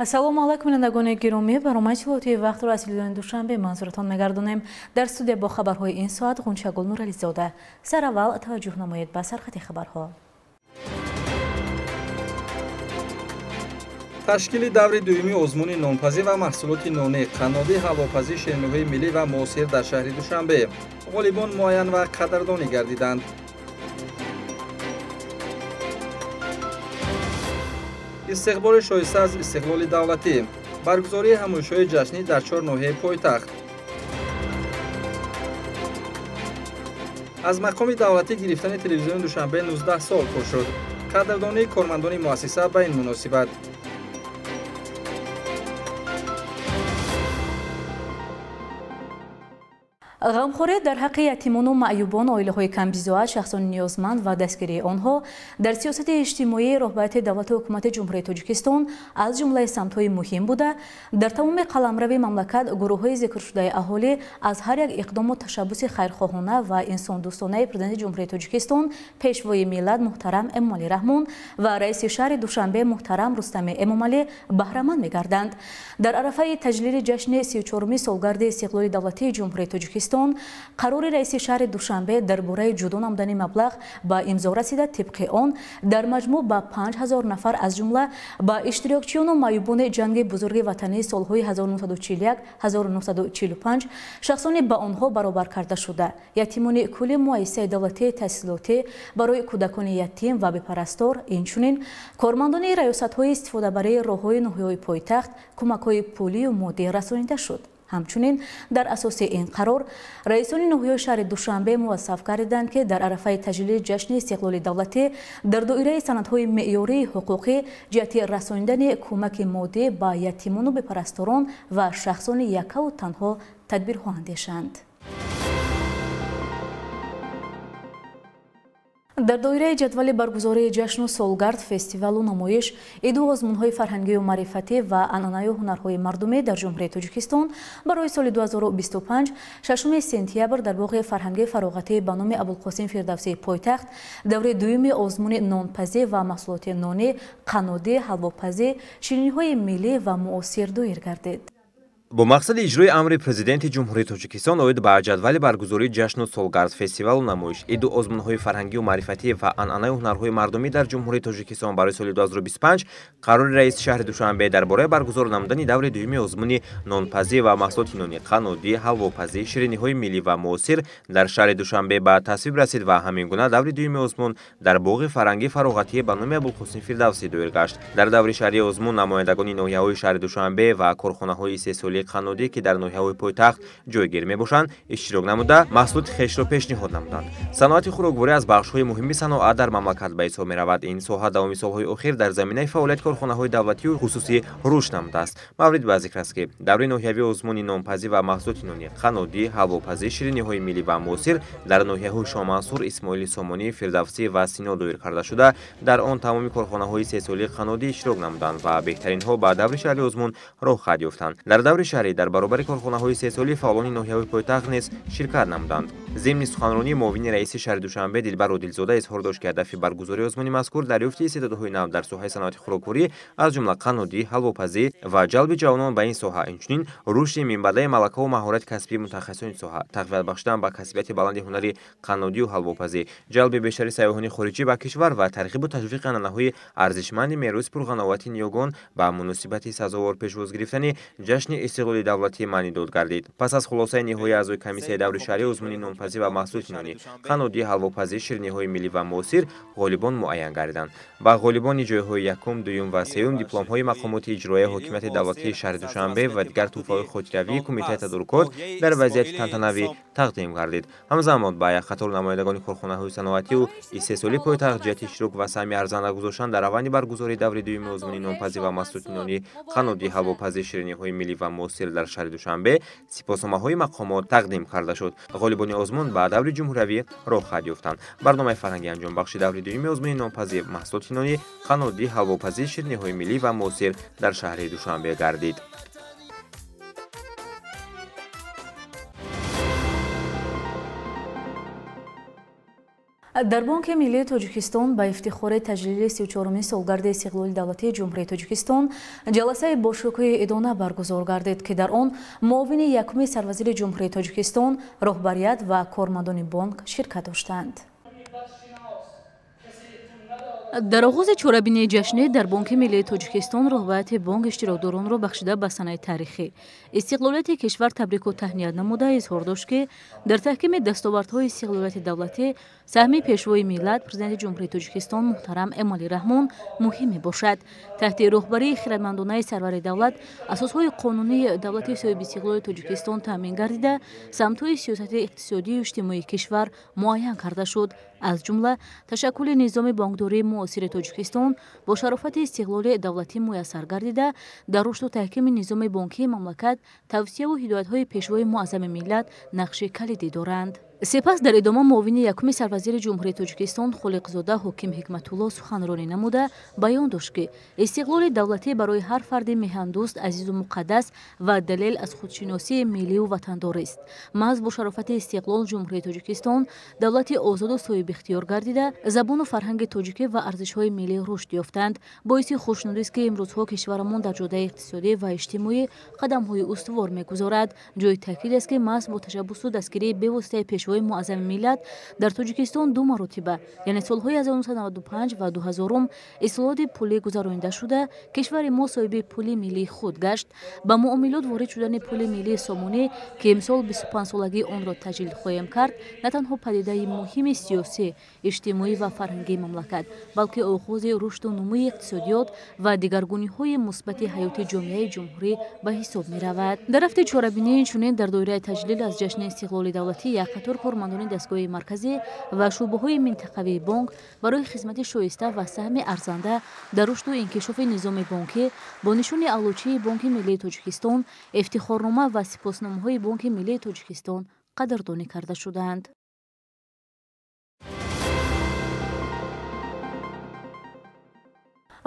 Ассалому алайкум, бинандагони гиромӣ. Барномаи иттилоотии вақтро аз телевизиони Душанбе манзуратон мегардонем. Дар студия бо хабарҳои ин соат Ғунчагул Нурализода. Сараввал таваҷҷӯҳ намоед ба сархати хабарҳо. Ташкили даври дуюми озмуни нонпазӣ ва маҳсулоти нонӣ, қаннодӣ, ҳалвопазӣ, ширинуҳои миллӣ ва муосир дар шаҳри Душанбе. Ғолибон муайян ва қадрдонӣ гардиданд. Истиқболи шоиста аз истиқлоли давлатӣ. Баргузории ҳамоишҳои ҷашнӣ дар чор ноҳияи пойтахт. Аз мақоми давлатӣ гирифтани телевизиони Душанбе 19 сол пур шуд. Қадрдонии кормандони муассиса ба ин муносибат. Ғамхорӣ дар ҳаққи ятимону маъюбон, оилаҳои камбизоат, шахсони ниёзманд ва дастгирии онҳо дар сиёсати иҷтимоии роҳбарияти давлату ҳукумати Ҷумҳурии Тоҷикистон аз ҷумлаи самтҳои муҳим буда, дар тамоми қаламрави мамлакат гурӯҳҳои зикршудаи аҳолӣ аз ҳар як иқдому ташаббуси хайрхоҳона ва инсондӯстонаи Президенти Ҷумҳурии Тоҷикистон, Пешвои миллат муҳтарам Эмомалӣ Раҳмон ва раиси шаҳри Душанбе муҳтарам Рустами Эмомалӣ баҳраманд мегарданд. Дар арафаи таҷлили ҷашни 34-уми солгарди истиқлоли давлатии Ҷумҳурии Тоҷикистон қарори раиси шаҳри Душанбе дар бораи ҷудо намудани маблағ ба имзо расида, тибқи он дар маҷмӯъ ба 5000 нафар аз ҷумла ба иштирокчиёну маъюбони ҷанги бузурги ватании солҳои 1941-1945, шахсони ба онҳо баробар карда шуда, ятимони кулли муассисаи давлатии таҳсилотӣ барои кӯдакони ятим ва бепарастор, инчунин кормандони раёсатҳои истифодабарии роҳҳои ноҳияҳои пойтахт кӯмакҳои пулию моддӣ расонида шуд. Ҳамчунин дар асоси ин қарор раисони ноҳияи шаҳри Душанбе муваззаф карданд, ки дар арафаи таҷлили ҷашни истиқлоли давлатӣ дар доираи санадҳои меъёрии ҳуқуқӣ ҷиҳати расонидани кӯмаки моддӣ ба ятимону бепарасторон ва шахсони яккаву танҳо тадбирҳо андешанд. Дар доираи ҷадвали баргузории ҷашну солгард, фестивалу намоиш, иду озмунҳои фарҳангию маърифатӣ ва анъанаю ҳунарҳои мардумӣ дар Ҷумҳурии Тоҷикистон барои соли 2025, 6 сентябр дар боғи фарҳангии фароғатӣ ба номи Абулқосим Фирдавсии пойтахт даври дуюми озмуни нонпазӣ ва маҳсулоти нонӣ, қаннодӣ, ҳалвопазӣ, шириниҳои миллӣ ва муосир доир гардид. Бо мақсади иҷрои амри Президенти Ҷумҳурии Тоҷикистон оид ба ҷадвали баргузории ҷашну солгард, фестивалу намоиш, иду озмунҳои фарҳангию маърифатӣ ва анъанаю ҳунарҳои мардумӣ дар Ҷумҳурии Тоҷикистон барои соли 2025, қарори раиси шаҳри Душанбе дар бораи баргузор намудани даври дуюми озмуни нонпазӣ ва маҳсулоти нонӣ, қаннодӣ, ҳалвопазӣ, шириниҳои миллӣ ва муосир дар шаҳри Душанбе ба тасвиб расид ва ҳамин гуна даври дуюми озмун дар боғи фарҳангии фароғатӣ ба номи Абулқосим Фирдавсӣ доир гашт. Дар даври шаҳрии озмун намояндагони ноҳияҳои шаҳри Душанбе ва корхонаҳои истеҳсолии қаннодӣ, ки дар ноҳияҳои пойтахт ҷойгир мебошанд, иштирок намуда маҳсулоти хешро пешниҳод намуданд. Саноати хӯрокворӣ аз бахшҳои муҳими саноат дар мамлакат ба ҳисоб меравад. Ин соҳа давоми солҳои охир дар заминаи фаъолияти корхонаҳои давлатию хусусӣ рушд намудааст. Маврид ба зикр аст, ки даври ноҳиявии озмуни нонпазӣ ва маҳсулоти нонӣ, қаннодӣ, ҳалвопазӣ, шириниҳои миллӣ ва муосир дар ноҳияҳои Шоҳмансур, Исмоили Сомонӣ, Фирдавсӣ ва Сино доир карда шуда, дар он тамоми корхонаҳои истеҳсолии қаннодӣ иштирок намуданд ва беҳтаринҳо ба даври шаҳрии озмун роҳ хоҳад ёфтанд. Дар даври шаҳрӣ дар баробари корхонаҳои истеҳсолӣ фаъолони ноҳияҳои пойтахт низ ширкат намуданд. Зимни суханронии муовини раиси шаҳри Душанбе Дилбар Одилзода изҳор дошт, ки ҳадафи баргузории озмуни мазкур дарёфти истеъдодҳои нав дар соҳаи саноати хӯрокворӣ, аз ҷумла қаннодӣ, ҳалвопазӣ ва ҷалби ҷавонон ба ин соҳа, инчунин рушди минбаъдаи малакаву маҳорати касбии мутахассисони соҳа, тақвият бахшидан ба касбияти баланди ҳунари қаннодию ҳалвопазӣ, ҷалби бештари сайёҳони хориҷӣ ба кишвар ва тарғибу ташвиқи анъанаҳои арзишманди мероси пурғановати ниёгон ба муносибати сазовор пешвоз гирифтани ҷашни истиқлоли давлатӣ маънидод гардид. Пас аз хулосаи ниҳоии аъзои комиссияи даври шаҳрии озмуни нонпазӣ ва маҳсулоти нонӣ, қаннодӣ, ҳалвопазӣ, шириниҳои миллӣ ва муосир ғолибон муайян гардиданд. Ба ғолибони ҷойҳои якум, дуюм ва сеюм дипломҳои мақомоти иҷроияи ҳокимияти давлатии шаҳри Душанбе ва дигар тӯҳфаҳои хотиравии кумитаи тадорукот дар вазъияти тантанавӣ тақдим гардид. Ҳамзамон ба як қатор намояндагони корхонаҳои саноатию истеҳсолии пойтахт ҷиҳати иштирок ва саҳми арзанда гузоштан дар раванди баргузории даври дуюми озмуни нонпазӣ ва маҳсулоти нонӣ, қаннодӣ, ҳалвопазӣ, шириниҳои миллӣ ва муосир дар шаҳри Душанбе сипосномаҳои мақомот тақдим карда шуд. Ғолибони озмун ба даври ҷумҳуриявӣ роҳ хоҳад ёфтанд. Барномаи фарҳангӣ анҷомбахши даври дуюми озмуни нонпазӣ, маҳсулоти нонӣ, қаннодӣ, ҳалвопазӣ, шириниҳои миллӣ ва муосир дар шаҳри Душанбе гардид. Дар Бонки Миллии Тоҷикистон ба ифтихори таҷлили 34-умин солгарди истиқлоли давлатии Ҷумҳурии Тоҷикистон ҷаласаи бошукӯҳи идона баргузор гардид, ки дар он муовини якуми сарвазири Ҷумҳурии Тоҷикистон, роҳбарият ва кормандони бонк ширкат доштанд. Дар оғози чорабинии ҷашнӣ дар Бонки Миллии Тоҷикистон роҳбарияти бонк иштирокдоронро бахшида ба санаи таърихӣ истиқлолияти кишвар табрику таҳният намуда изҳор дошт, ки дар таҳкими дастовардҳои истиқлолияти давлатӣ саҳми Пешвои миллат, Президенти Ҷумҳурии Тоҷикистон муҳтарам Эмомалӣ Раҳмон муҳим мебошад. Таҳти роҳбарии хирадмандонаи сарвари давлат асосҳои қонунии давлати соҳибистиқлоли Тоҷикистон таъмин гардида, самтҳои сиёсати иқтисодию иҷтимоии кишвар муайян карда шуд. Аз ҷумла ташаккули низоми бонкдории муосири Тоҷикистон бо шарофати истиқлоли давлатӣ муяссар гардида, дар рушду таҳкими низоми бонкии мамлакат тавсияву ҳидоятҳои Пешвои муаззами миллат нақши калидӣ доранд. Сипас дар идома муовини якуми сарвазири Ҷумҳурии Тоҷикистон Холиқзода Ҳоким Ҳикматулло суханронӣ намуда баён дошт, ки истиқлоли давлатӣ барои ҳар фарди меҳандӯст азизу муқаддас ва далел аз худшиносии миллию ватандорист. Маҳз бо шарофати истиқлол Ҷумҳурии Тоҷикистон давлати озоду соҳибихтиёр гардида, забону фарҳанги тоҷикӣ ва арзишҳои миллӣ рушд ёфтанд. Боиси хушнудист, ки имрӯзҳо кишварамон дар ҷодаи иқтисодӣ ва иҷтимоӣ қадамҳои устувор мегузорад. Ҷои таъкид аст, ки маҳз бо ташаббусу дастгирии бевоситаи Пешвои муаззами миллат дар Тоҷикистон ду маротиба, яъне солҳои 1995 ва 2000 ислоҳоти пулӣ гузаронида шуда, кишвари мо соҳиби пули миллии худ гашт. Ба муомилот ворид шудани пули миллии сомонӣ, ки имсол 25-солагии онро таҷлил хоҳем кард, на танҳо падидаи муҳими сиёсӣ, иҷтимоӣ ва фарҳангии мамлакат, балки оғози рушду нумӯи иқтисодиёт ва дигаргуниҳои мусбати ҳаёти ҷомеаи ҷумҳурӣ ба ҳисоб меравад. Дар рафти чорабинӣ инчунин дар доираи таҷлил аз ҷашни истиқлоли давлатӣ як қатор кормандони дастгоҳи марказӣ ва шӯъбаҳои минтақавии бонк барои хизмати шоиста ва саҳми арзанда дар рушду инкишофи низоми бонкӣ бо нишони Аълочии Бонки Миллии Тоҷикистон, ифтихорнома ва сипосномаҳои Бонки Миллии Тоҷикистон қадрдонӣ карда шуданд.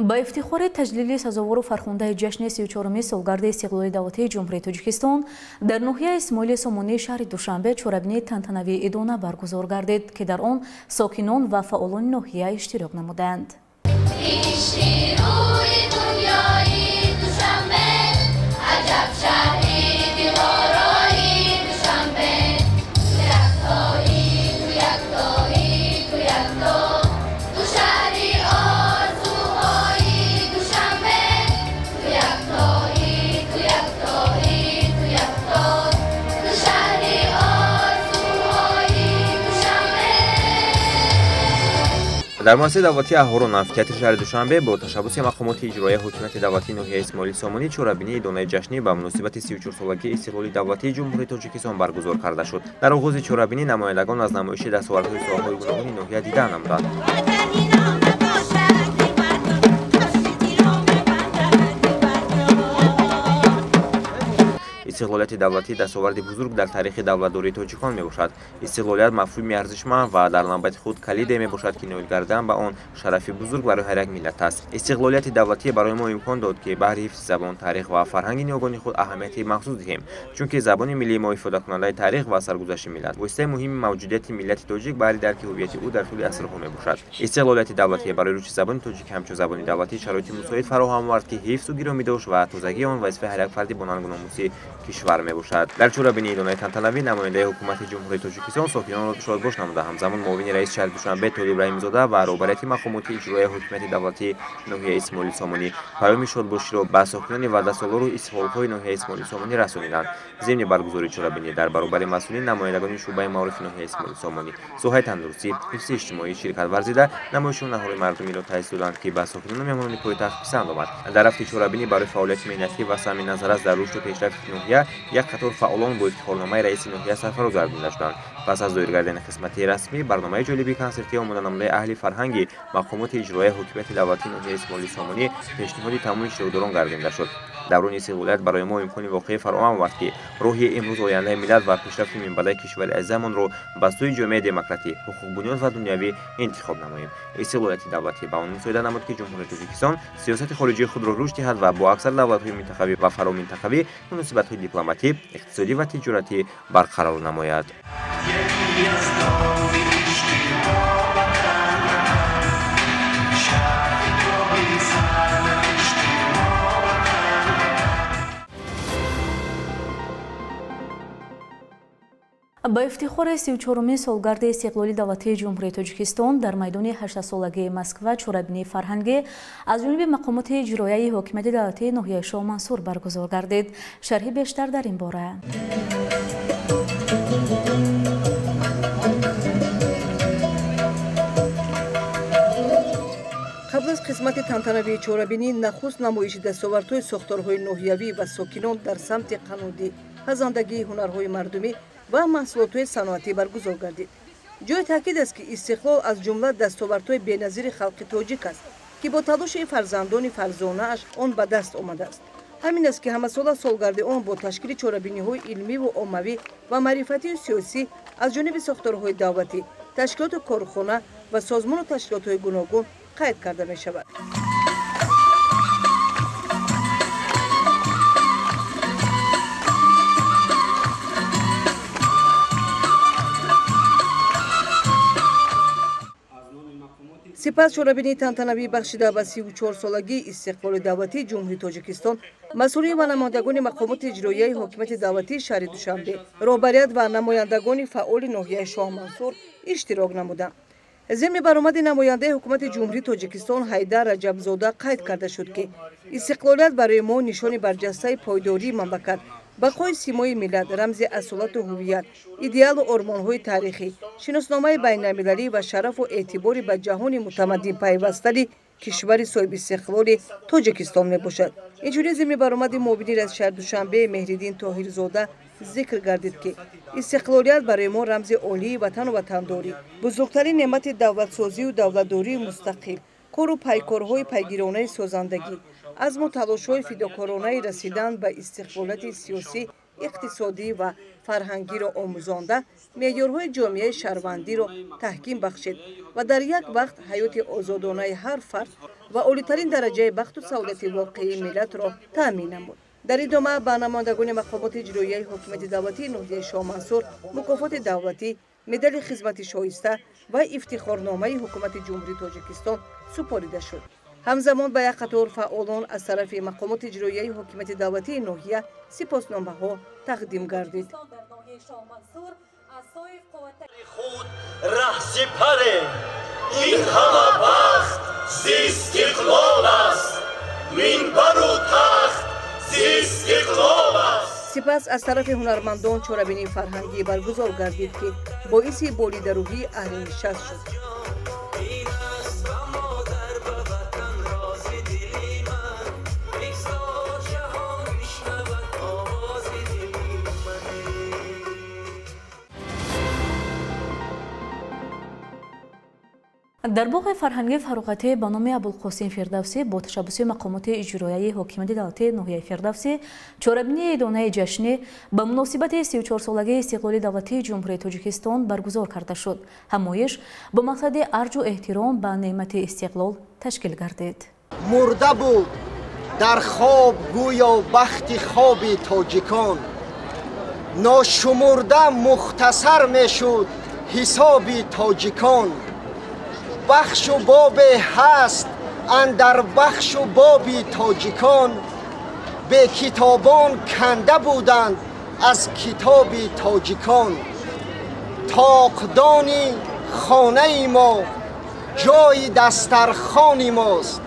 Ба ифтихори таҷлили сазовору фархундаи ҷашни 34-уми солгарди истиқлоли давлатии Ҷумҳурии Тоҷикистон дар ноҳияи Исмоили Сомонии шаҳри Душанбе чорабинии тантанавии идона баргузор гардид, ки дар он сокинон ва фаъолони ноҳия иштирок намуданд. Дар муассисаи давлатии Аҳорун амфитеатри шаҳри Душанбе бо ташаббуси мақомоти иҷроияи ҳокимияти давлатии ноҳияи Исмоили Сомонӣ чорабинии идонаи ҷашнӣ ба муносибати 34-солагии истиқлоли давлатии Ҷумҳурии Тоҷикистон баргузор карда шуд. Дар оғози чорабинӣ намояндагон аз намоиши дастовардҳои соҳаҳои гуногуни ноҳия дида намуданд. Истиқлолияти давлатӣ дастоварди бузург дар таърихи давлатдории тоҷикон мебошад. Истиқлолият мафҳуми арзишманд ва дар навбати худ калиде мебошад, ки ноил гардан ба он шарафи бузург барои ҳар як миллат аст. Истиқлолияти давлатӣ барои мо имкон дод, ки баҳри ҳифзи забон, таърих ва фарҳанги ниёгони худ аҳамияти махсус диҳем, чунки забони миллии мо ифодакунандаи таърих ва саргузашти миллат, воситаи муҳими мавҷудияти миллати тоҷик баҳри дарки ҳуввияти ӯ дар тӯли асрҳо мебошад. Истиқлолияти давлатӣ барои рушди забони тоҷик ҳамчун забони давлатӣ шароити мусоид фароҳам овард, ки ҳифзу гиромӣ дошт ва тозагии он вазифаи ҳар як фарди бонангу номусии кишвар мебошад. Дар чорабинии идонаи тантанавӣ намояндаи ҳукумати Ҷумҳурии Тоҷикистон сокинонро шодбош намуда, ҳамзамон муовини раиси шаҳри Душанбе Толиб Раҳимзода ва роҳбарияти мақомоти иҷроияи ҳокимияти давлатии ноҳияи Исмоили Сомонӣ паёми шодбоширо ба сокинони ваъдасолору истиқлолҳои ноҳияи Исмоили Сомонӣ расониданд. Зимни баргузории чорабинӣ дар баробари масъулин намояндагони шӯъбаи маорифи ноҳияи Исмоили Сомонӣ, соҳаи тандурустӣ, ҳифзи иҷтимоӣ ширкат варзида, намоиши ҳунарҳои мардумиро таъсис доданд, ки ба сокинону меҳмонони пойтахт писанд омад. Дар рафти чорабинӣ барои фаъолияти меҳнатӣ ва саҳми назаррас дар рушду пешрафти ноҳия як қатор фаъолон бо ифтихорномаи раиси ноҳия сарфароз гардонида шуданд. Пас аз доир гардидани қисмати расмӣ барномаи ҷолиби консертӣ омода намудаи аҳли фарҳанги мақомоти иҷроияи ҳокимияти давлатии ноҳияи Исмоили Сомонӣ пешниҳоди тамоми иштирокдорон гардонида шуд. Даврони истиқлолият барои мо имкони воқеӣ фароҳам овард, ки роҳи имрӯз ояндаи миллат ва пешрафти минбаъдаи кишвари азизамонро ба сӯи ҷомеаи демократӣ, ҳуқуқбунёд ва дунявӣ интихоб намоем. Истиқлолияти давлатӣ ба он мусоида намуд, ки Ҷумҳурии Тоҷикистон сиёсати хориҷии худро рушд диҳад ва бо аксар давлатҳои минтақавӣ ва фароминтақавӣ муносибатҳои дипломатӣ, иқтисодӣ ва тиҷоратӣ барқарор намояд. Ба ифтихори 34-умин солгарди истиқлоли давлатии Ҷумҳурии Тоҷикистон дар майдони 80-солагии Москва чорабинии фарҳангӣ аз ҷониби мақомоти иҷроияи ҳокимияти давлатии ноҳияи Шоҳмансур баргузор гардид. Шарҳи бештар дар ин бора. Қабл аз қисмати тантанавии чорабинӣ нахуст намоиши дастовардҳои сохторҳои ноҳиявӣ ва сокинон дар самти қаннодӣ, пазандагии ҳунарҳои мардумӣ ва маҳсулотҳои саноатӣ баргузор гардид. Ҷои таъкид аст, ки истиқлол аз ҷумла дастовардҳои беназири халқи тоҷик аст, ки бо талоши фарзандони фарзонааш он ба даст омадааст. Ҳамин аст, ки ҳамасола солгарди он бо ташкили чорабиниҳои илмиву оммавӣ ва маърифатию сиёсӣ аз ҷониби сохторҳои давлатӣ, ташкилоту корхона ва созмону ташкилотҳои гуногун қайд карда мешавад. Сипас чорабинии тантанавӣ бахшида ба 34-солагии истиқлоли давлатии Ҷумҳурии Тоҷикистон масъулин ва намояндагони мақомоти иҷроияи ҳокимияти давлатии шаҳри Душанбе, роҳбарият ва намояндагони фаъоли ноҳияи Шоҳмансур иштирок намуданд. Зимни баромади намояндаи ҳукумати Ҷумҳурии Тоҷикистон Ҳайдар Раҷабзода қайд карда шуд, ки истиқлолият барои мо нишони барҷастаи пойдории мамлакат, бақои симои миллат, рамзи асолату ҳуввият, идеалу ормонҳои таърихӣ, шиносномаи байналмилалӣ ва шарафу эътибори ба ҷаҳони мутамаддин пайвастани кишвари соҳибистиқлоли Тоҷикистон мебошад. Инчунин зимни баромади муовини раиси шаҳри Душанбе Меҳриддин Тоҳирзода зикр гардид, ки истиқлолият барои мо рамзи олии ватану ватандорӣ, бузургтарин неъмати давлатсозию давлатдории мустақил, кору пайкорҳои пайгиронаи созандагӣ, азму талошҳои фидокоронаи расидан ба истиқлолияти сиёсӣ, иқтисодӣ ва фарҳангиро омӯзонда, меъёрҳои ҷомеаи шаҳрвандиро таҳким бахшид ва дар як вақт ҳаёти озодонаи ҳар фард ва олитарин дараҷаи бахту саодати воқеии миллатро таъмин намуд. Дар идома ба намояндагони мақомоти иҷроияи ҳокимияти давлатии ноҳияи Шоҳмансур мукофоти давлатӣ, медали хизмати шоиста ва ифтихорномаи ҳукумати Ҷумҳурии Тоҷикистон супорида шуд. Ҳамзамон ба як қатор фаъолон аз тарафи мақомоти иҷроияи ҳокимияти давлатии ноҳия сипосномаҳо тақдим гардид. Ин ҳама бахт зи истиқлол аст, минбару тахт зи истиқлол аст. Сипас аз тарафи ҳунармандон чорабинии фарҳангӣ баргузор гардид, ки боиси болидарӯҳии аҳли нишаст шуд. Дар боғи фарҳангии фароғатӣ ба номи Абулқосим Фирдавсӣ бо ташаббуси мақомоти иҷроияи ҳокимияти давлатии ноҳияи Фирдавсӣ чорабинии идонаи ҷашнӣ ба муносибати 34-солагии истиқлоли давлатии Ҷумҳурии Тоҷикистон баргузор карда шуд. Ҳамоиш бо мақсади арҷу эҳтиром ба неъмати истиқлол ташкил гардид. Мурда буд дар хоб гӯё бахти хоби тоҷикон, ношумурда мухтасар мешуд ҳисоби тоҷикон. Бахшу бобе ҳаст андар бахшу боби тоҷикон, бекитобон канда буданд аз китоби тоҷикон. Тоқдони хонаи мо ҷои дастархони мост,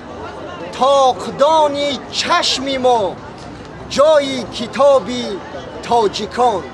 тоқдони чашми мо ҷои китоби тоҷикон.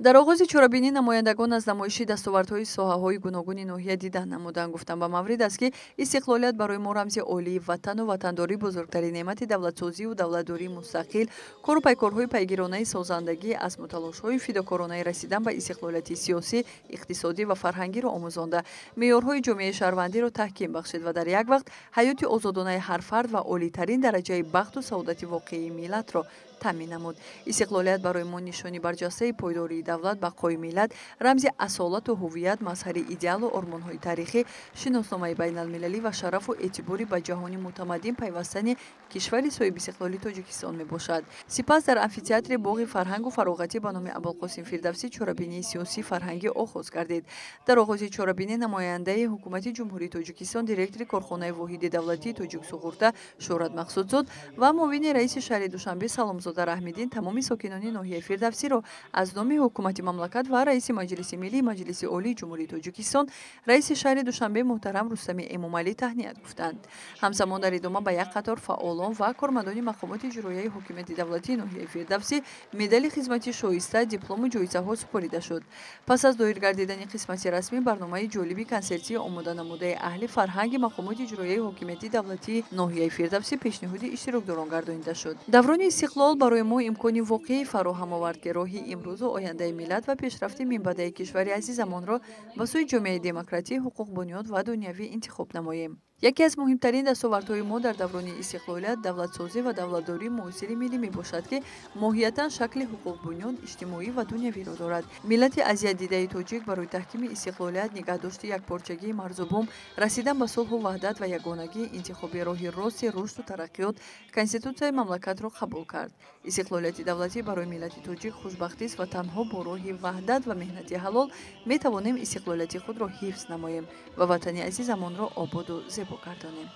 Дар оғози чорабинӣ намояндагон аз намоиши дастовардҳои соҳаҳои гуногуни ноҳия дида намуданд. Гуфтанд ба маврид аст, ки истиқлолият барои мо рамзи олии ватану ватандорӣ, бузургтарин неъмати давлатсозию давлатдории мустақил, кору пайкорҳои пайгиронаи созандагӣ, азму талошҳои фидокоронаи расидан ба истиқлолияти сиёсӣ, иқтисодӣ ва фарҳангиро омӯзонда, меъёрҳои ҷомеаи шаҳрвандиро таҳким бахшид ва дар як вақт ҳаёти озодонаи ҳар фард ва олитарин дараҷаи бахту саодати воқеии миллатро таъмин намуд. Истиқлолият барои мо нишони барҷастаи пойдории давлат, бақои миллат, рамзи асолату ҳуввият, мазҳари идеалу ормонҳои таърихӣ, шиносномаи байналмилалӣ ва шарафу эътибори ба ҷаҳони мутамаддин пайвастани кишвари соҳибистиқлоли Тоҷикистон мебошад. Сипас дар амфитеатри боғи фарҳангу фароғатӣ ба номи Абулқосим Фирдавсӣ чорабинии сиёсӣ фарҳангӣ оғоз гардид. Дар оғози чорабинӣ намояндаи ҳукумати Ҷумҳурии Тоҷикистон, директори корхонаи воҳиди давлатии Тоҷиксуғурта Шӯҳрат Мақсудзод ва муовини раиси шаҳри Душанбе Саломзода Расулзода Раҳмиддин тамоми сокинони ноҳияи Фирдавсиро аз номи ҳукумати мамлакат ва раиси Маҷлиси Миллӣ Маҷлиси Олии Ҷумҳурии Тоҷикистон, раиси шаҳри Душанбе муҳтарам Рустами Эмомалӣ таҳният гуфтанд. Ҳамзамон дар идома ба як қатор фаъолон ва кормандони мақомоти иҷроияи ҳокимияти давлатии ноҳияи Фирдавсӣ медали хизмати шоиста, диплому ҷоизаҳо супорида шуд. Пас аз доир гардидани қисмати расмӣ, барномаи ҷолиби консертии омода намудаи аҳли фарҳанги мақомоти иҷроияи ҳокимияти давлатии ноҳияи Фирдавсӣ пешниҳоди иштирокдорон гардонида шуд. Даврони истиқлол барои мо имкони воқеӣ фароҳам овард, ки роҳи имрӯзу ояндаи миллат ва пешрафти минбаъдаи кишвари азизамонро ба сӯи ҷомеаи демократӣ, ҳуқуқбунёд ва дунявӣ интихоб намоем. Яке аз муҳимтарин дастовардҳои мо дар даврони истиқлолият давлатсозӣ ва давлатдории муосири миллӣ мебошад, ки моҳиятан шакли ҳуқуқбунёд, иҷтимоӣ ва дунявиро дорад. Миллати азиятдидаи тоҷик барои таҳкими истиқлолият, нигаҳдошти якпорчагии марзубум, расидан ба сулҳу ваҳдат ва ягонагӣ, интихоби роҳи рости рушду тараққиёт Конститутсияи мамлакатро қабул кард. Истиқлолияти давлатӣ барои миллати тоҷик хушбахтист ва танҳо бо роҳи ваҳдат ва меҳнати ҳалол метавонем истиқлолияти худро ҳифз намоем ва ватани азизамонро ободу зебо гардонем.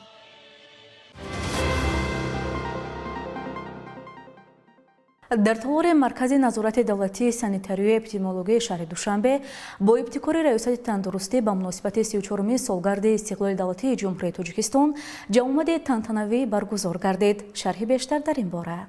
Дар толори Маркази назорати давлатии санитарию эпидемиологияи шаҳри Душанбе бо ибтикори Раёсати тандурустӣ ба муносибати 34-уми солгарди истиқлоли давлатии Ҷумҳурии Тоҷикистон ҷамъомади тантанавӣ баргузор гардид. Шарҳи бештар дар ин бора.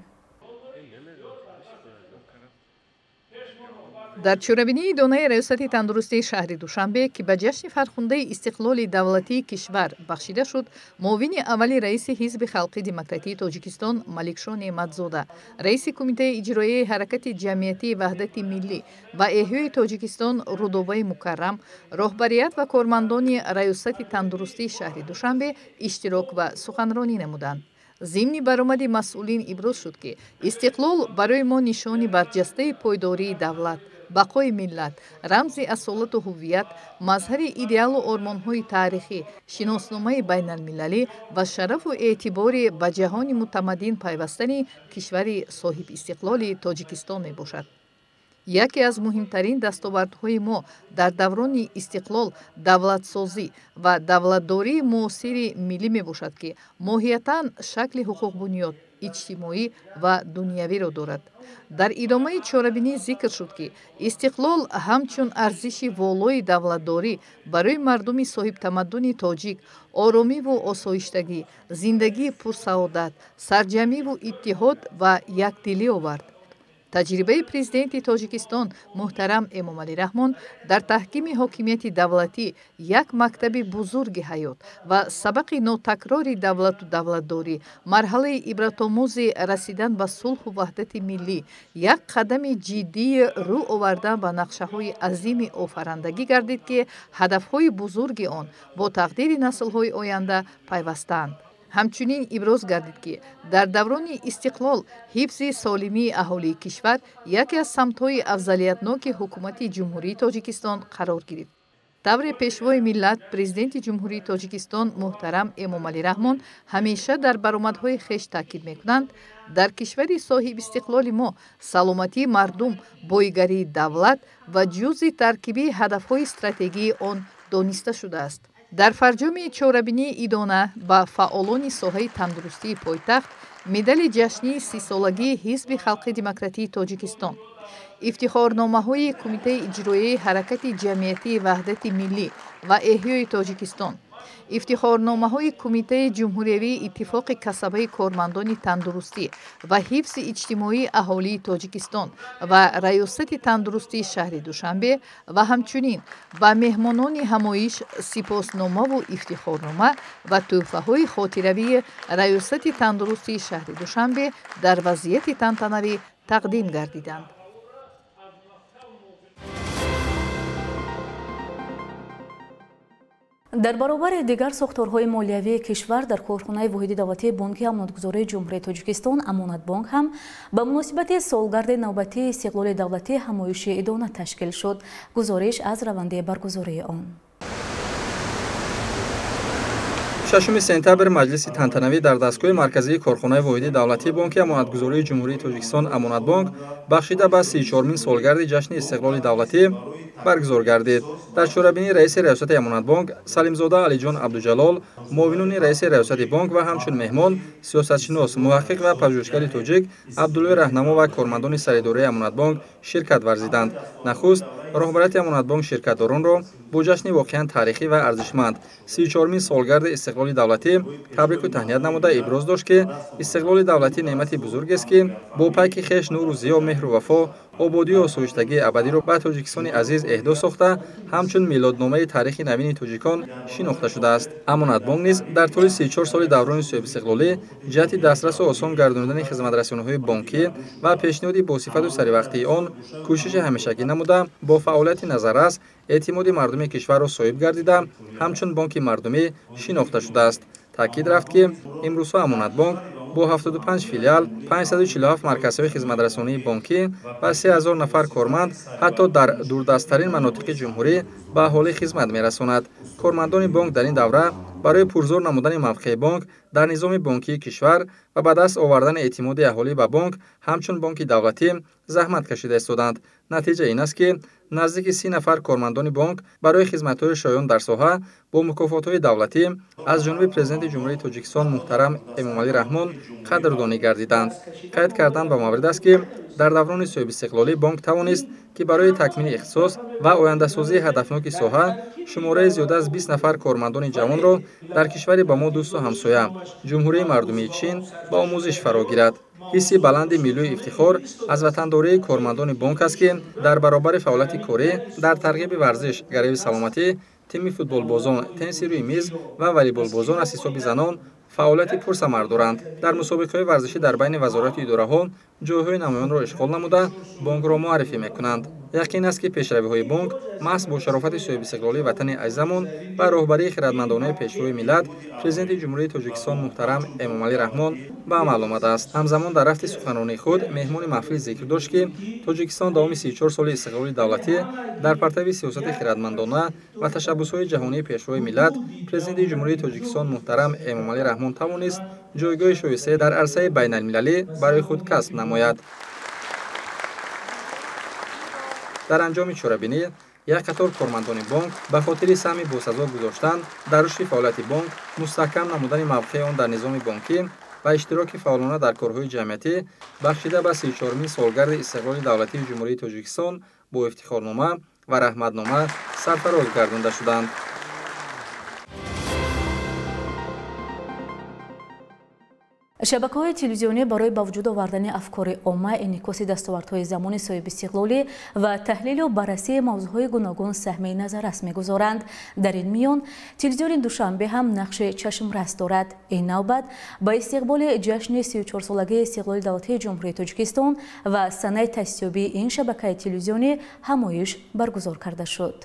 Дар чорабинии донаи Раёсати тандурустии шаҳри Душанбе, ки ба ҷашни фархундаи истиқлоли давлатии кишвар бахшида шуд, муовини аввали раиси Ҳизби халқи демократии Тоҷикистон Маликшо Неъматзода, раиси Кумитаи иҷроияи ҳаракати ҷамъиятии ваҳдати миллӣ ва эҳёи Тоҷикистон Рудобаи Мукаррам, роҳбарият ва кормандони Раёсати тандурустии шаҳри Душанбе иштирок ва суханронӣ намуданд. Зимни баромади масъулин иброз шуд, ки истиқлол барои мо нишони барҷастаи пойдории давлат, бақои миллат, рамзи асолату ҳуввият, мазҳари идеалу ормонҳои таърихӣ, шиносномаи байналмилалӣ ва шарафу эътибори ба ҷаҳони мутамаддин пайвастани кишвари соҳибистиқлоли Тоҷикистон мебошад. Яке аз муҳимтарин дастовардҳои мо дар даврони истиқлол давлатсозӣ ва давлатдории муосири миллӣ мебошад, ки моҳиятан шакли ҳуқуқбунёд, иҷтимоӣ ва дунявиро дорад. Дар идомаи чорабинӣ зикр шуд, ки истиқлол ҳамчун арзиши волои давлатдорӣ барои мардуми соҳибтамаддуни тоҷик оромиву осоиштагӣ, зиндагии пурсаодат, сарҷамиву иттиҳод ва якдилӣ овард. Таҷрибаи президенти Тоҷикистон муҳтарам Эмомалӣ Раҳмон дар таҳкими ҳокимияти давлатӣ як мактаби бузурги ҳаёт ва сабақи нотакрори давлату давлатдорӣ, марҳалаи ибратомӯзи расидан ба сулҳу ваҳдати миллӣ, як қадами ҷиддии рӯ овардан ба нақшаҳои азими офарандагӣ гардид, ки ҳадафҳои бузурги он бо тақдири наслҳои оянда пайвастаанд. Ҳамчунин иброз гардид, ки дар даврони истиқлол ҳифзи солимии аҳолии кишвар яке аз самтҳои афзалиятноки ҳукумати Ҷумҳурии Тоҷикистон қарор гирифт. Тавре пешвои миллат, президенти Ҷумҳурии Тоҷикистон муҳтарам Эмомалӣ Раҳмон ҳамеша дар баромадҳои хеш таъкид мекунанд, дар кишвари соҳибистиқлоли мо саломатии мардум, боигарии давлат ва ҷузъи таркибии ҳадафҳои стратегии он дониста шудааст. Дар фарҷоми чорабинии идона ба фаъолони соҳаи тандурустии пойтахт медали ҷашнии 30-солагии Ҳизби халқи демократии Тоҷикистон, ифтихорномаҳои Кумитаи иҷроияи ҳаракати ҷамъиятии ваҳдати миллӣ ва эҳёи Тоҷикистон, ифтихорномаҳои Кумитаи ҷумҳуриявии иттифоқи касабаи кормандони тандурустӣ ва ҳифзи иҷтимоии аҳолии Тоҷикистон ва Раёсати тандурустии шаҳри Душанбе ва ҳамчунин ба меҳмонони ҳамоиш сипосномаву ифтихорнома ва тӯҳфаҳои хотиравии Раёсати тандурустии шаҳри Душанбе дар вазъияти тантанавӣ тақдим гардиданд. Дар баробари дигар сохторҳои молиявии кишвар дар корхонаи воҳиди давлатии Бонки амонатгузории Ҷумҳурии Тоҷикистон Амонатбонк ҳам ба муносибати солгарди навбатии истиқлоли давлатӣ ҳамоиши идона ташкил шуд. Гузориш аз раванди баргузории он. 6 сентябр маҷлиси тантанавӣ дар дастгоҳи марказии корхонаи воҳиди давлатии бонки амонатгузории Ҷумҳурии Тоҷикистон Амонатбонк бахшида ба 34-мин солгарди ҷашни истиқлоли давлатӣ баргузор гардид. Дар чорабинии раиси раёсати Амонатбонк Салимзода Алиҷон Абдуҷалол, муовинони раиси раёсати бонк ва ҳамчун меҳмон сиёсатшинос, муҳаққиқ ва пажӯҳишгари тоҷик Абдуллои Раҳнамо ва кормандони саридораи Амонатбонк ширкат варзиданд. Нахуст роҳбарияти Амонатбонк ширкатдоронро бо ҷашни воқеан таърихӣ ва арзишманд 34-мин солгарди истиқлоли давлатӣ табрику таҳният намуда иброз дошт, ки истиқлоли давлатӣ неъмати бузургест, ки бо пайки хеш нуру зиё, меҳру вафо, ободию осоиштагии абадиро ба Тоҷикистони азиз эҳдо сохта, ҳамчун милодномаи таърихи навини тоҷикон шинохта шудааст. Амонатбонк низ дар тӯли 34 соли даврони соҳибистиқлолӣ ҷиҳати дастрасу осон гардонидани хизматрасониҳои бонкӣ ва пешниҳоди босифату саривақтии он кӯшиши ҳамешагӣ намуда, бо фаъолияти назаррас эътимоди мардуми кишварро соҳиб гардида, ҳамчун бонки мардумӣ шинохта шудааст. Таъкид рафт, ки имрӯзҳо Амонатбонк бо 75 филиал, 547 марказҳои хизматрасонии бонкӣ ва 3000 нафар корманд ҳатто дар дурдасттарин манотиқи ҷумҳурӣ ба аҳолӣ хизмат мерасонад. Кормандони бонк дар ин давра барои пурзӯр намудани мавқеи бонк дар низоми бонкии кишвар ва ба даст овардани эътимоди аҳолӣ ба бонк ҳамчун бонки давлатӣ заҳмат кашида истоданд. Натиҷа ин аст, ки наздики 30 нафар кормандони бонк барои хизматҳои шоён дар соҳа бо мукофотҳои давлатӣ аз ҷониби Президенти Ҷумҳурии Тоҷикистон муҳтарам Эмомалӣ Раҳмон қадрдонӣ гардиданд. Қайд кардан ба маврид аст, ки дар даврони соҳибистиқлолӣ бонк тавонист, ки барои такмили ихтисос ва ояндасозии ҳадафноки соҳа шумораи зиёда аз 20 нафар кормандони ҷавонро дар кишвари ба мо дӯсту ҳамсоя Ҷумҳурии Мардумии Чин ба омӯзиш фаро гирад. Ҳисси баланди миллию ифтихор аз ватандории кормандони бонк аст, ки дар баробари фаъолияти корӣ дар тарғиби варзиш, гарави саломатӣ, тими футболбозон, тенниси рӯи миз ва волейболбозон аз ҳисоби занон фаъолияти пурсамар доранд. Дар мусобиқаҳои варзишӣ дар байни вазорату идораҳо ҷойҳои намоёнро ишғол намуда, бонкро муаррифӣ мекунанд. Яқин аст, ки пешравиҳои бонк маҳз бо шарофати соҳибистиқлолии ватани азизамон ва роҳбарии хиратмандонаи пешвои миллат, Президенти Ҷумҳурии Тоҷикистон муҳтарам Эмомалӣ Раҳмон ба амал омадааст. Ҳамзамон дар рафти суханронии худ меҳмони маҳфил зикр дошт, ки Тоҷикистон давоми 34 соли истиқлоли давлатӣ дар партави сиёсати хиратмандона ва ташаббусҳои ҷаҳонии пешвои миллат, Президенти Ҷумҳурии Тоҷикистон муҳтарам Эмомалӣ Раҳмон тавонист ҷойгоҳи шоистае дар арсаи байналмилалӣ барои худ касб намояд. Дар анҷоми чорабинӣ як қатор кормандони бонк ба хотири саҳми босазо гузоштан дар рушди фаъолияти бонк, мустаҳкам намудани мавқеи он дар низоми бонкӣ ва иштироки фаъолона дар корҳои ҷамъиятӣ бахшида ба 34-мин солгарди истиқлоли давлатии Ҷумҳурии Тоҷикистон бо ифтихорнома ва раҳматнома сарфароз гардонда шуданд. Шабакаҳои телевизионӣ барои ба вуҷуд овардани афкори омма, инъикоси дастовардҳои замони соҳибистиқлолӣ ва таҳлилу баррасии мавзӯъҳои гуногун саҳми назаррас мегузоранд. Дар ин миён телевизиони Душанбе ҳам нақши чашмрас дорад. Ин навбат ба истиқболи ҷашни 34-солагии истиқлоли давлатии Ҷумҳурии Тоҷикистон ва санаи таъсисёбии ин шабакаи телевизионӣ ҳамоиш баргузор карда шуд.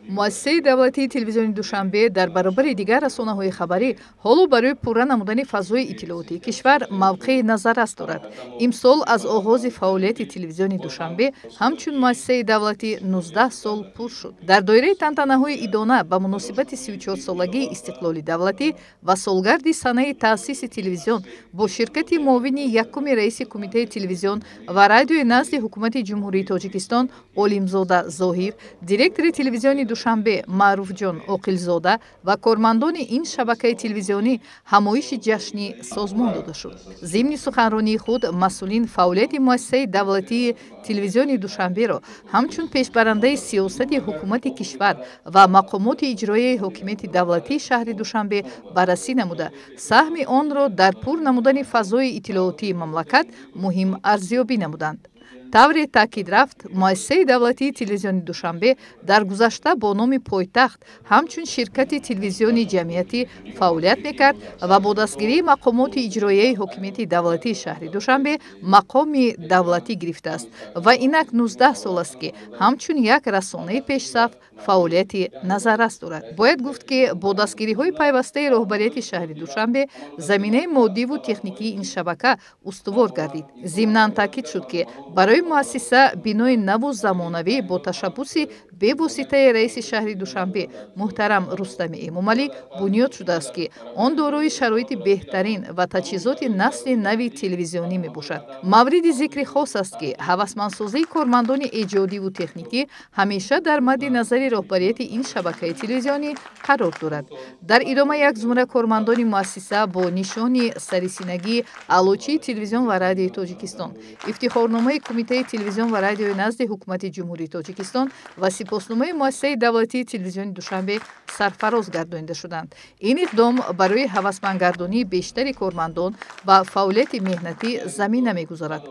Муассисаи давлатии телевизиони Душанбе дар баробари дигар расонаҳои хабарӣ ҳоло барои пурра намудани фазои иттилоотии кишвар мавқеи назаррас дорад. Имсол аз оғози фаъолияти телевизиони Душанбе ҳамчун муассисаи давлатӣ 19 сол пур шуд. Дар доираи тантанаҳои идона ба муносибати 34-солагии истиқлоли давлатӣ ва солгарди санаи таъсиси телевизион бо ширкати муовини якуми раиси Кумитаи телевизион ва радиои назди Ҳукумати Ҷумҳурии Тоҷикистон Олимзода Зоҳир, директори телевизиони Душанбе Маъруфҷон Оқилзода ва кормандони ин шабакаи телевизионӣ ҳамоиши ҷашнӣ созмон дода шуд. Зимни суханронии худ масъулин фаъолияти муассисаи давлатии телевизиони Душанберо ҳамчун пешбарандаи сиёсати ҳукумати кишвар ва мақомоти иҷроияи ҳокимияти давлатии шаҳри Душанбе баррасӣ намуда, саҳми онро дар пур намудани фазои иттилоотии мамлакат муҳим арзёбӣ намуданд. Тавре таъкид рафт, муассисаи давлатии телевизиони Душанбе дар гузашта бо номи пойтахт ҳамчун ширкати телевизиони ҷамъиятӣ фаъолият мекард ва бо дастгирии мақомоти иҷроияи ҳокимияти давлатии шаҳри Душанбе мақоми давлатӣ гирифтааст ва инак 19 сол аст, ки ҳамчун як расонаи пешсаф фаъолияти назаррас дорад. Бояд гуфт, ки бо дастгириҳои пайвастаи роҳбарияти шаҳри Душанбе заминаи моддиву техникии ин шабака устувор гардид. Зимнан таъкид шуд, ки барои Барои муассиса бинои наву замонавӣ бо ташаббуси бевоситаи раиси шаҳри Душанбе муҳтарам Рустами Эмомалӣ бунёд шудааст, ки он дорои шароити беҳтарин ва таҷҳизоти насли нави телевизионӣ мебошад. Мавриди зикри хос аст, ки ҳавасмандсозии кормандони эҷодиву техникӣ ҳамеша дар мадди назари роҳбарияти ин шабакаи телевизионӣ қарор дорад. Дар идома як зумра кормандони муассиса бо нишони сарисинагии Аълочии телевизион ва радиои Тоҷикистон, ифтихорномаи Кумитаи телевизион ва радиои назди Ҳукумати Ҷумҳурии Тоҷикистон ва сипосномаи муассисаи давлатии телевизиони Душанбе сарфароз гардонида шуданд. Ин иқдом барои ҳавасмандгардонии бештари кормандон ба фаъолияти меҳнатӣ замина мегузорад.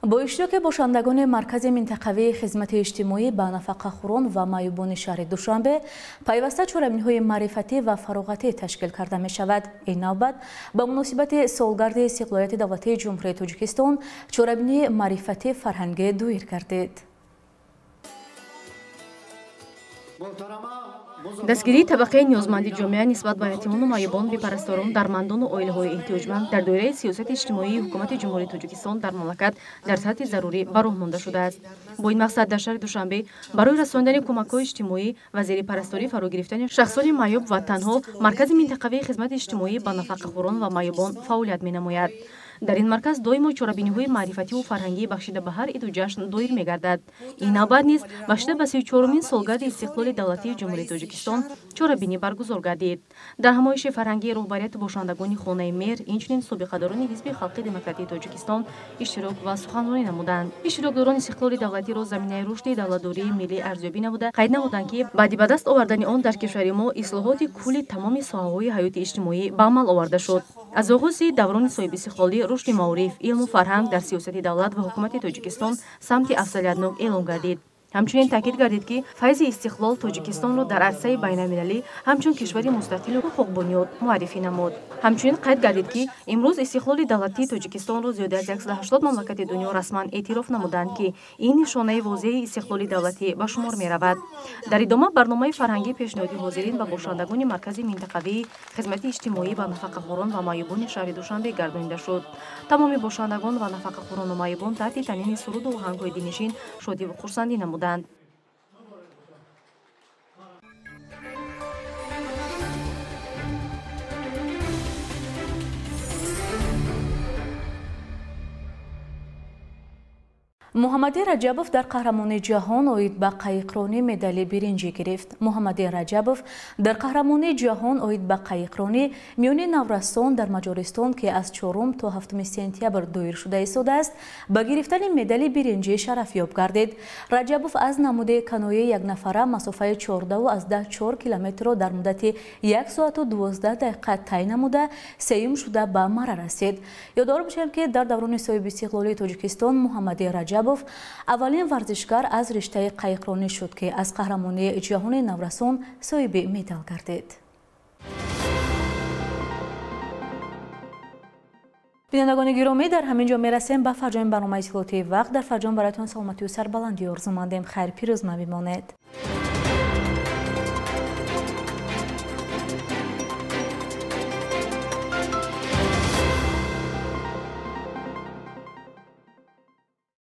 Бо иштироки бошандагони Маркази минтақавии хизмати иҷтимоӣ ба нафақахӯрон ва маъюбони шаҳри Душанбе пайваста чорабиниҳои маърифатӣ ва фароғатӣ ташкил карда мешавад. Ин навбат ба муносибати солгарди истиқлолияти давлатии Ҷумҳурии Тоҷикистон чорабинии маърифатӣ фарҳангӣ доир гардид. Дастгирии табақаи ниёзманди ҷомеа нисбат ба ятимону маъюбон, бепарасторон, дармандону оилаҳои эҳтиёҷманд дар доираи сиёсати иҷтимоии Ҳукумати Ҷумҳурии Тоҷикистон дар мамлакат дар сатҳи зарурӣ ба роҳ монда шудааст. Бо ин мақсад дар шаҳри Душанбе барои расондани кӯмакҳои иҷтимоӣ ва зери парасторӣ фаро гирифтани шахсони маъюб ва танҳо Маркази минтақавии хизмати иҷтимоӣ ба нафақахӯрон ва маъюбон фаъолият менамояд. Дар ин марказ доимо чорабиниҳои маърифативу фарҳангӣ бахшида ба ҳар иду ҷашн доир мегардад. Ин навбат низ бахшида ба 34-умин солгарди истиқлоли давлатии Ҷумҳурии Тоҷикистон чорабинӣ баргузор гардид. Дар ҳамоиши фарҳангии роҳбарияти бошандагони хонаи мер, инчунин собиқадорони Ҳизби халқи демократии Тоҷикистон иштирок ва суханронӣ намуданд. Иштирокдорон истиқлоли давлатиро заминаи рушди давлатдории миллӣ арзёбӣ намуда, қайд намуданд, ки баъди ба даст овардани он дар кишвари мо ислоҳоти кулли тамоми соҳаҳои ҳаёти иҷтимоӣ ба амал оварда шуд. Аз оғози даврони соҳибистиқлолӣ рушди маориф, илму фарҳанг дар сиёсати давлат ва ҳукумати Тоҷикистон самти афзалиятнок эълон гардид. Ҳамчунин таъкид гардид, ки файзи истиқлол Тоҷикистонро дар арсаи байналмилалӣ ҳамчун кишвари мустақилу ҳуқуқбунёд муаррифӣ намуд. Ҳамчунин қайд гардид, ки имрӯз истиқлоли давлатии Тоҷикистонро зиёда аз 180 мамлакати дунё расман эътироф намуданд, ки ин нишонаи возеҳи истиқлоли давлатӣ ба шумор меравад. Дар идома барномаи фарҳангӣ пешниҳоди ҳозирин ба бошандагони Маркази минтақавии хизмати иҷтимоӣ ба нафақахӯрон ва маъюбони шаҳри Душанбе гардонида шуд. Тамоми бошандагон ва нафақахӯрону маъюбон таҳти танини суруду оҳангҳои дилнишин шодиву хурсандӣ намуданд. Муҳаммади Раҷабов дар қаҳрамонии ҷаҳон оид ба қайиқронӣ медали биринҷӣ гирифт. Муҳаммади Раҷабов дар қаҳрамонии ҷаҳон оид ба қайиқронӣ миёни наврасон дар Маҷористон, ки аз 4 то 7 сентябр доир шуда истодааст, ба гирифтани медали биринҷӣ шарафёб гардид. Раҷабов аз намуди канои якнафара масофаи 14,4 километрро дар муддати 1 соату 12 дақиқа тай намуда, сеюм шуда ба мара расид. Ёдовар бошем, ки дар даврони соҳибистиқлолии Тоҷикистон Муҳаммади Раҷабов аввалин варзишгар аз риштаи қайиқронӣ шуд, ки аз қаҳрамонии ҷаҳони наврасон соҳиби медал гардид. Бинандагони гиромӣ, дар ҳамин ҷо мерасем ба фарҷоми барномаи иттилоотии вақт. Дар фарҷом бароятон саломатию сарбаландӣ орзумандем. Хайр, пирӯзманд бимонед.